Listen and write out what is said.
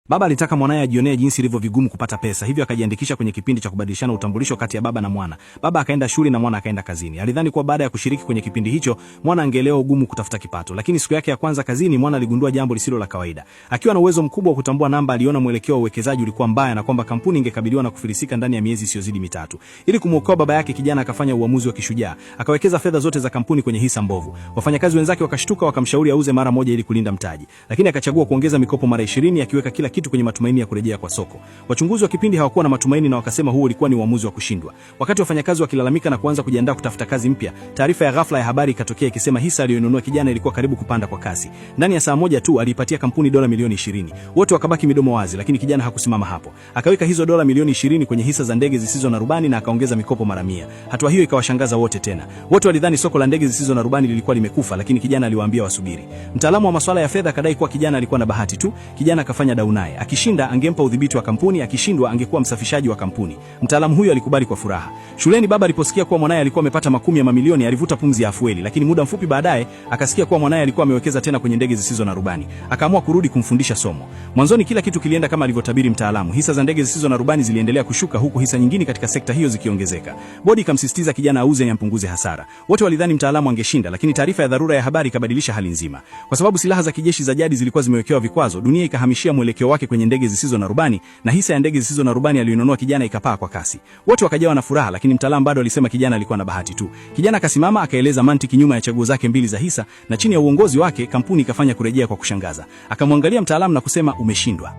Baba alitaka mwanaye ajionee jinsi ilivyo vigumu kupata pesa, hivyo akajiandikisha kwenye kipindi cha kubadilishana utambulisho kati ya baba na mwana. Baba akaenda shule na mwana akaenda kazini. Alidhani kuwa baada ya kushiriki kwenye kipindi hicho mwana angeelewa ugumu kutafuta kipato, lakini siku yake ya kwanza kazini mwana aligundua jambo lisilo la kawaida. Akiwa na uwezo mkubwa wa kutambua namba, aliona mwelekeo wa uwekezaji ulikuwa mbaya na kwamba kampuni ingekabiliwa na kufilisika ndani ya miezi isiyozidi 3. Ili kumwokoa baba yake, kijana akafanya uamuzi wa kishujaa, akawekeza fedha zote za kampuni kwenye hisa mbovu. Wafanyakazi wenzake wakashtuka, wakamshauri auze mara moja ili kulinda mtaji, lakini akachagua kuongeza mikopo mara 20, akiweka kila kitu kwenye matumaini ya kurejea kwa soko. Wachunguzi wa kipindi hawakuwa na matumaini na wakasema huo ulikuwa ni uamuzi wa kushindwa. Wakati wafanyakazi wakilalamika na kuanza kujiandaa kutafuta kazi mpya, taarifa ya ghafla ya habari ikatokea ikisema hisa aliyonunua kijana ilikuwa karibu kupanda kwa kasi. Ndani ya saa moja tu aliipatia kampuni dola milioni 20. Wote wakabaki midomo wazi, lakini kijana hakusimama hapo. Akaweka hizo dola milioni 20 kwenye hisa za ndege zisizo na rubani na akaongeza mikopo mara 100. Hatua hiyo ikawashangaza wote tena. Wote walidhani soko la ndege zisizo na rubani lilikuwa limekufa, lakini kijana aliwaambia wasubiri. Mtaalamu wa masuala ya fedha akadai kuwa kijana alikuwa na bahati tu. Kijana akafanya dau naye. Akishinda angempa udhibiti wa kampuni, akishindwa angekuwa msafishaji wa kampuni. Mtaalamu huyo alikubali kwa furaha. Shuleni, baba aliposikia kuwa mwanaye alikuwa amepata makumi ya mamilioni, alivuta pumzi ya afueni, lakini muda mfupi baadaye akasikia kuwa mwanaye alikuwa amewekeza tena kwenye ndege zisizo na rubani. Akaamua kurudi kumfundisha somo. Mwanzoni kila kitu kilienda kama alivyotabiri mtaalamu. Hisa za ndege zisizo na rubani ziliendelea kushuka huku hisa nyingine katika sekta hiyo zikiongezeka. Bodi ikamsisitiza kijana auze na ampunguze hasara. Wote walidhani mtaalamu angeshinda, lakini taarifa ya dharura ya habari ikabadilisha hali nzima. Kwa sababu silaha za kijeshi za jadi zilikuwa zimewekewa vikwazo, dunia ikahamishia mwelekeo wake kwenye ndege zisizo na rubani, na hisa ya ndege zisizo na rubani aliyonunua kijana ikapaa kwa kasi. Wote wakajawa na furaha, lakini mtaalamu bado alisema kijana alikuwa na bahati tu. Kijana akasimama akaeleza mantiki nyuma ya chaguo zake mbili za hisa, na chini ya uongozi wake kampuni ikafanya kurejea kwa kushangaza. Akamwangalia mtaalamu na kusema, umeshindwa.